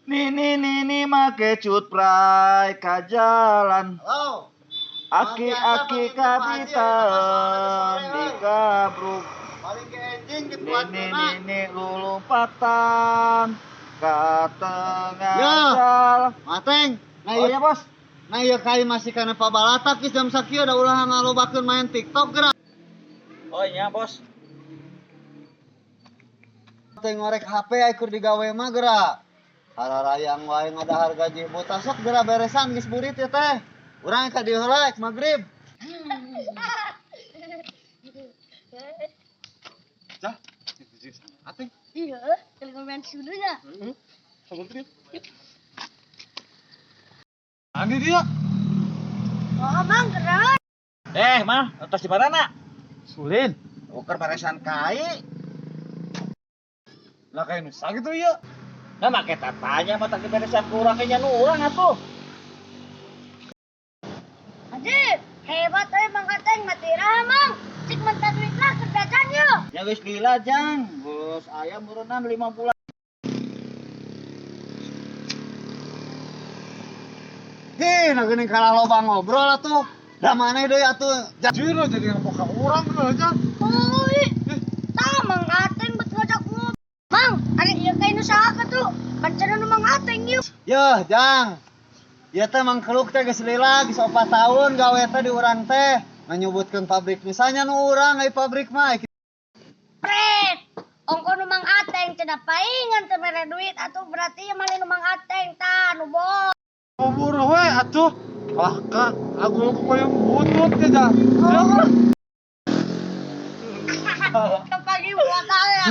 Nini nini make cut prai ka jalan. Halo. Aki-aki kapitan dikabruk. Paling ke enjing Nini nini lulumpatan ka tengah Ya. jalan. Mateng. Nah Oh iya, ya bos. nah iya kai masih kana pabalatak geus jam sakieu da ulah ngalobakeun main TikTok geura. Oh iya bos. Teh ngorek HP ai keur digawe mah geura. Hararayang wae ngadahar gaji buta sok geura beresan geus burit ya teh. Urang ka dieu heula ek magrib. Cah, ateng. Iya, kalau main sulunya. Andi dia. Oh, Mang, keren. Eh, mah, atas di mana nak? Sulin. Uker beresan kai. Lah kayak nusa gitu ya. Nah, make tatanya mah tak beresan kurang kayaknya nu urang atuh. Haji, hebat euy Mang Ateng mati raha, Mang. Cik mentah duit lah kerjaan yo. Ya geus lila jang, geus aya meureunnan 5 bulan. Hih, nah geuning kalah loba ngobrol atuh. Da maneh deui atuh. Jiro jadi ngapok ka urang gitu aja. Oi. Tah Mang Ateng bet ngajak ngobrol. Mang, ari ieu kai nu saha tuh? Pacaran nu Mang Ateng yeuh. Yeuh, Jang. Ieu teh Mang Keluk teh geus lila geus 4 tahun gawe teh di urang teh. Nganyubutkeun pabrik misalnya nu urang ai pabrik mah. Pret. Ongko nu Mang Ateng cenah paingan teu mere duit atuh berarti ieu mah nu Mang Ateng tah nu bos. Buru we atuh. Wah ka, aku koyo butut ya, Jang. Kepagi buat ya.